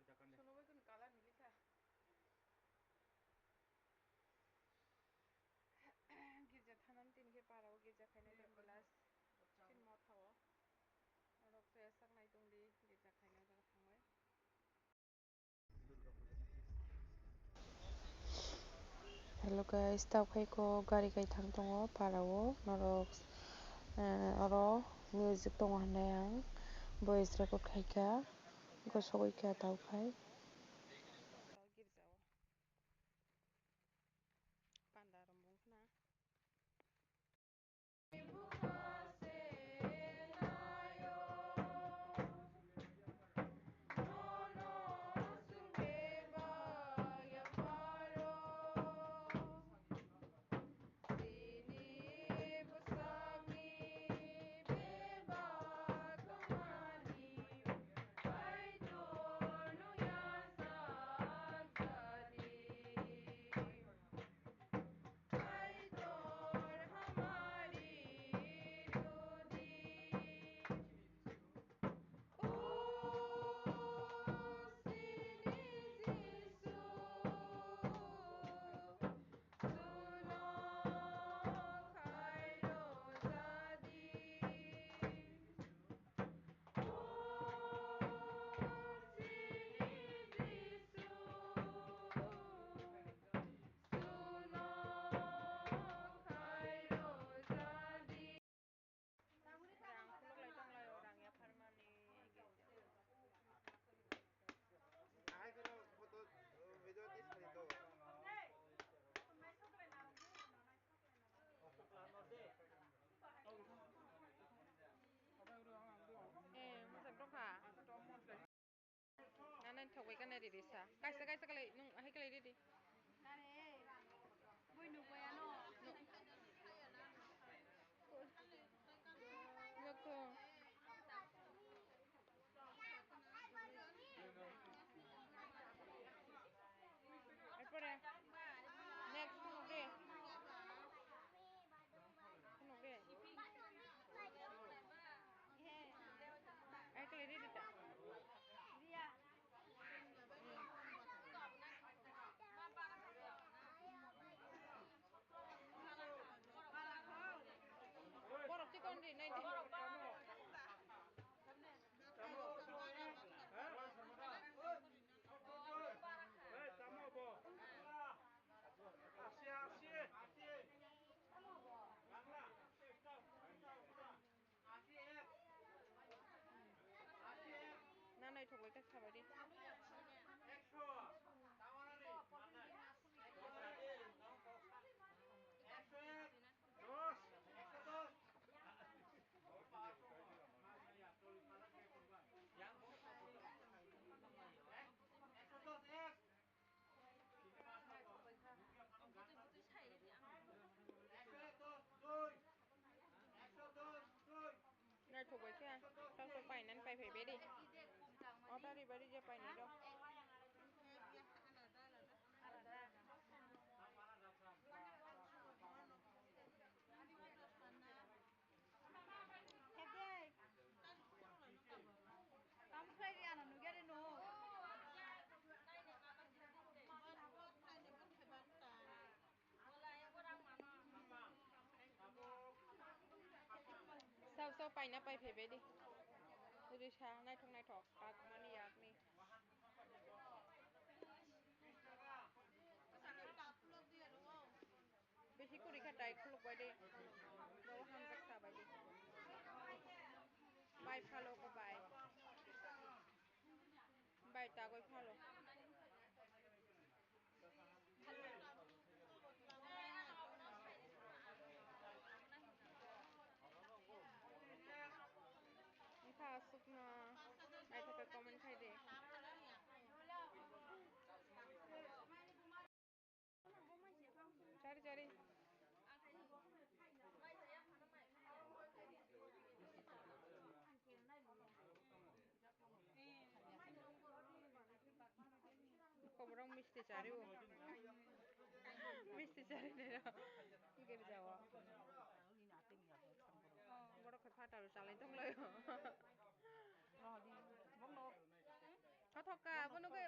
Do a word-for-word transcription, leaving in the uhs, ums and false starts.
Sono bai kun kalar ni likha. Girja thanani tini khe para o girja khainai tong glass. Chin motha o. Norok to esak nai tong di girja khainai jaga thangbai. Hello guys, tabuk khe kok gari kaitham tongo para o, norok, eh, oro music tongo hinwi ang voice record khaikha, gosogwi kha tabuk khe. Girja o panda rwmung khna. Rang khuluk lai tong lai o, rang yapharmani. Ahai kheno photo, video tis khai to. Eh, mwchang tongkha. Nana thok bai kana riri sa. Kaisa kaisa kalai nung ahai kalai riri. Are, bui nuk bai ano. Nuk thung. Erpore next thung de. Khunuk de. Ai, kle, ready ta? Borok chikon ri, nai di. Tamo, tamo, eh? Eh, tamo bo. Asi, asi, asi. Bangla. Asi, asi. Asi, asi. Na naithok bai kha sabai di. Ekso. Tawana ni. Ekso ek. Dos. Ekso dos. Ekso dos, ek. Naithok bai khe, tang tok painani pai phai bedi. O ta ri bari je painai rok. Sao sao paina pai phai bedi. Risa naithok naithok, tak mani yakni. Bisi kwrwi kha tai khuluk bai de. Bo hamjak sa bai de. Bai phalo ko bai. Bai tagoi phalo. Wngkha aswkno naithotok comment khai de. Chari chari. Koborok misti chari o. Misti chari nai rw. Girja o. Borok khe phataro chalai tong lai o. Pha Thoka, bono khe